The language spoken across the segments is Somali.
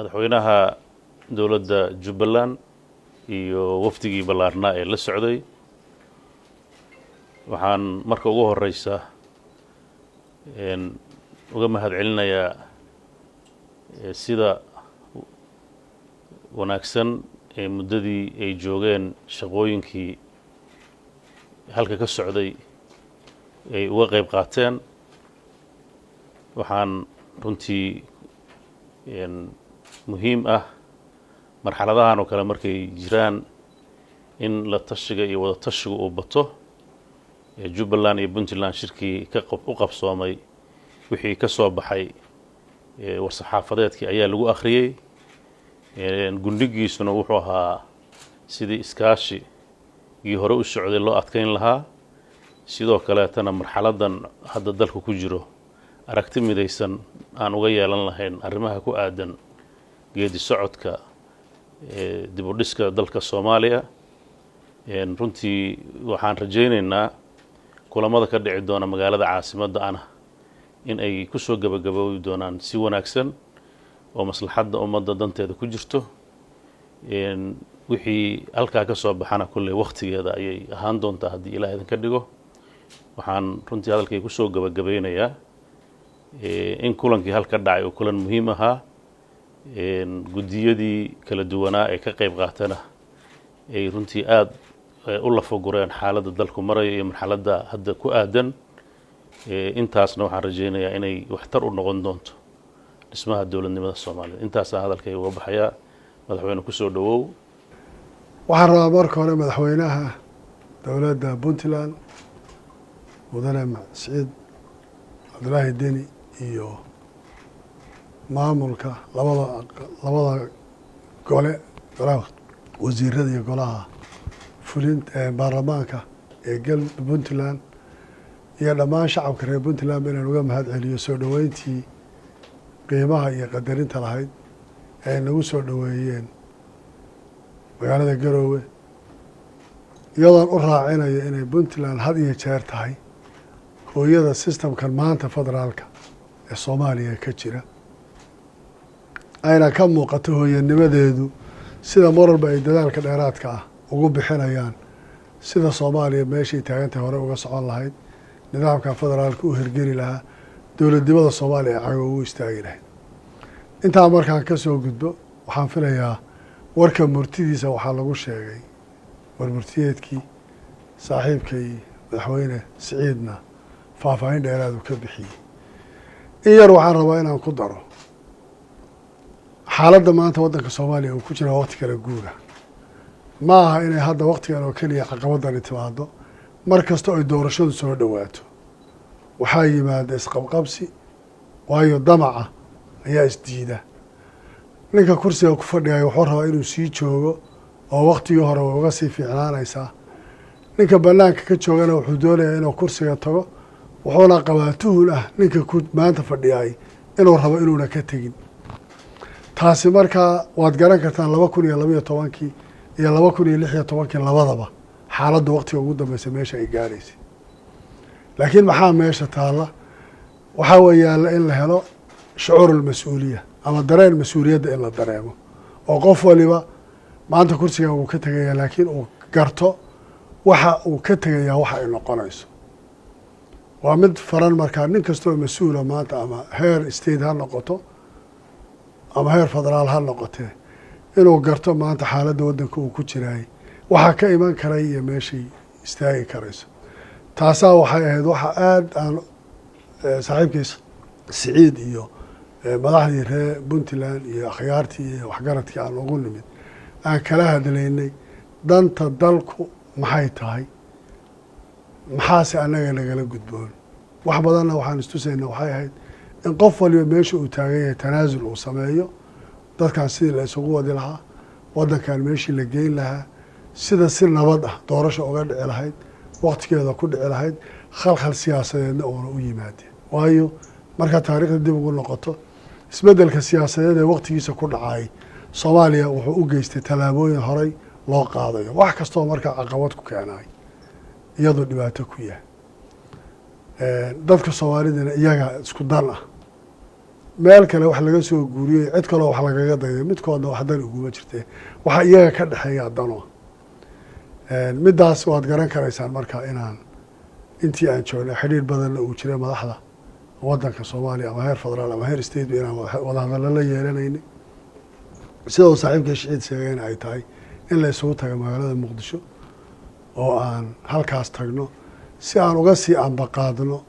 Madaxweynaha dowladda Jubbaland iyo wafdigii ballaarnaa ee la socday, waxaan marka ugu horeysa uga mahad celinayaa sida wanaagsan ee muddadii ay joogeen shaqooyinkii halka ka socday ay uga qayb qaateen. Waxaan runtii muhiim ah marxaladahan oo kale markay jiraan in la tashiga iyo wada tashiga uu bato. Jubbaland iyo Puntland shirkii ka u qabsoomay, wixii ka soo baxay war-saxaafadeedkii ayaa lagu akhriyey. Gundhigiisuna wuxuu ahaa sidii iskaashigii hore u socday loo adkeyn lahaa, sidoo kaleetana marxaladdan hadda dalka ku jiro aragti midaysan aan uga yeelan lahayn arrimaha ku aadan geedi socodka dib u dhiska dalka Soomaaliya. Runtii waxaan rajaynaynaa kulamada ka dhici doona magaalada caasimadda ana in ay ku soo gebagaboobi doonaan si wanaagsan oo maslaxadda ummadda danteeda ku jirto. Wixii halkaa ka soo baxana kolley wakhtigeeda ayay ahaan doontaa, haddii Ilaah idinka dhigo. Waxaan runtii hadalkay kusoo gebagabeynayaa in kulankii halka dhacay oo kulan muhiim ahaa, guddiyadii kala duwanaa ee ka qayb qaatana ay runtii aada u lafagureen xaaladda dalku marayo iyo marxaladda hadda ku aadan. Intaasna waxaan rajaynayaa inay waxtar u noqon doonto dhismaha dowladnimada Soomaalida. Intaasaan hadalkay uga baxayaa. Madaxweyne, kusoo dhowow. Waxaan rabaa marka hore madaxweynaha dowladda Puntland, mudane Siciid Cabdulaahi Deni, iyo maamulka labada gole, golaha wasiirada iyo golaha fulin baarlamaanka ee Puntland, iyo dhammaan shacabka reer Puntland inaan uga mahad celiyo soo dhoweyntii qiimaha iyo qadarinta lahayd ee ay nagu soo dhoweeyeen magaalada Garoowe, iyadoon u raacinayo inay Puntland had iyo jeer tahay hooyada systemkan maanta federaalka ee Soomaaliya ka jira, ayna ka muuqato hooyanimadeedu sida mar walba ay dadaalka dheeraadka ah ugu bixinayaan sida Soomaaliya meeshay taagantahay hore uga socon lahayd, nidaamka federaalka u hirgeli lahaa, dowladnimada Soomaaliya ay cago ugu istaagi lahayd. Intaa markaan ka soo gudbo, waxaan filayaa warka murtidiisa waxaa lagu sheegay war murtiyeedkii, saaxiibkay madaxweyne Siciidna faahfaahin dheeraadu ka bixiyey. In yar waxaan rabaa inaan ku daro: xaaladda maanta waddanka Soomaaliya uu ku jira waqti kala guura. Ma aha inay hadda waqtigan oo keliya caqabadani timaado. Mar kasta oy doorashadu soo dhowaato waxaa yimaada isqabqabsi, waayo damaca ayaa isdiida. Ninka kursiga ku fadhigaya wuxuu rabaa inuu sii joogo oo waqtigii hore way uga sii fiicnaanaysaa. Ninka banaanka ka joogana wuxuu doonayaa inuu kursiga tago, wuxuuna qabaa tuhun ah ninka ku maanta fadhiyay inuu rabo inuuna ka tegin. Taasi markaa waad garan kartaan, 2012-kii iyo 2016-kii labadaba xaaladda waqtiga ugu dambeysa meesha ay gaadhaysay. Laakiin maxaa meesha taalla? Waxaa weeyaalla in la helo shucuur almas-uuliya ama dareen mas-uuliyadda in la dareemo, oo qof waliba maanta kursigan wuu ka tegayaa, laakiin uu garto waxa uu ka tegayaa waxa ay noqonayso. Waa mid faran markaa nin kastoo mas-uula maanta, ama heer state ha noqoto ama heer federaal ha noqotee, inuu garto maanta xaaladda waddanka uu ku jiraayay, waxaa ka iman karay iyo meeshay istaagi karayso. Taasaa waxay ahayd waxa aada aan saaxiibkiis Siciid iyo madaxdii reer Puntland iyo akhyaartii iyo waxgaradkii aan ugu nimid aan kala hadlaynay: danta dalku maxay tahay, maxaase annaga nagala gudboon? Wax badanna waxaan istusayna waxay ahayd in qof waliba meesha uu taagan yahay tanaasul uu sameeyo, dadkan sidii la isugu wadi lahaa, waddankan meeshii la geyn lahaa, sida si nabad ah doorasha uga dhici lahayd, waqtigeeda ku dhici lahayd, khalkhal siyaasadeedna uuna u yimaadeen. Waayo, markaa taariikhda dib ugu noqoto, isbeddelka siyaasadeed ee waqtigiisa ku dhacay Soomaaliya wuxuu u geystay tallaabooyin horay loo qaadayo, wax kastoo markaa caqabad ku keenay iyadoo dhibaato ku yahay dadka Soomaalidana iyaga isku dan ah. Meel kale wax laga soo guuriyey, cid kaloo wax lagaga dayday, midkoodna wax dan uguma jirtee, waxa iyaga ka dhexeeyaa dano. Middaas waad garan karaysaan. Marka inaan intii aan joognay xidhiir badanna uu jiray madaxda waddanka Soomaaliya, ama heer federaal ama heer state, inaan wadahadallo la yeelanaynay, sida uu saaxiibka Siciid sheegayna ay tahay in la isugu tago magaalada Muqdisho oo aan halkaas tagno si aan uga sii ambaqaadno.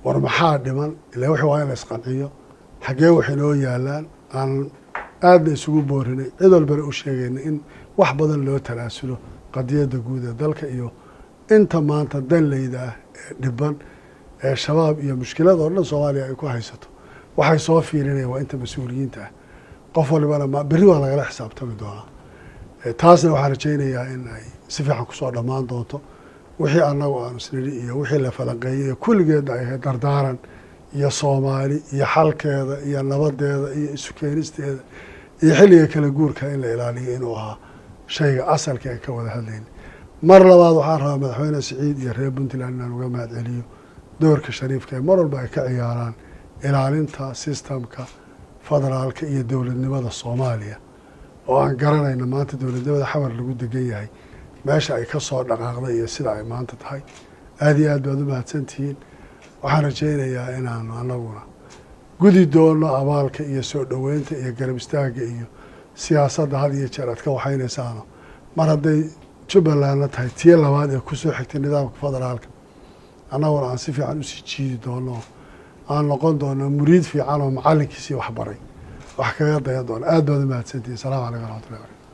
War maxaa dhiman? Ilaa wixii waa in la isqanciyo, xaggee wax inoo yaalaan. Aan aadna isugu boorinay, cid walbana u sheegayna in wax badan loo talaasulo qadiyadda guud ee dalka iyo inta maanta danleyda ah ee dhiban ee Shabaab iyo mushkilad oo dhan Soomaaliya ay ku haysato. Waxay soo fiirinayaan waa inta mas-uuliyiinta ah. Qof walibana ma berri waa lagala xisaabtami doonaa. Taasna waxaan rajaynayaa in ay si fiican kusoo dhammaan doonto. Wixii annagu aanu isnidhi iyo wixii la falanqeeyey iyo kulligeedna ay ahayd dardaaran iyo Soomaali iyo xalkeeda iyo nabadeeda iyo isu keenisteeda iyo xilliga kala guurka in la ilaaliyo inuu ahaa shayga asalka ee ka wada hadlayna. Mar labaad waxaan rabaa Madaxweyne Siciid iyo reer Puntland inaan uga mahad celiyo doorka shariifka ee mar walba ay ka ciyaaraan ilaalinta systemka federaalka iyo dowladnimada Soomaaliya, oo aan garanayno maanta dowladnimada Xamar lagu degan yahay meesha ay ka soo dhaqaaqday iyo sida ay maanta tahay. Aada iyo aad baad u mahadsantihiin. Waxaan rajaynayaa inaanu anaguna gudi doono abaalka iyo soo dhoweynta iyo garab istaagga iyo siyaasadda had iyo jeer aad ka waxaynaysaano. Mar hadday Jubbalandna tahay tiyo labaad ee kusoo xigtay nidaamka federaalka, annaguna aan si fiican usii jiidi doono, aan noqon doono muriid fiican oo macallinkiisii waxbaray wax kaga dayan doono. Aad baad u mahadsantihiin. Salamu calaykum waraxmatullahi barakatu.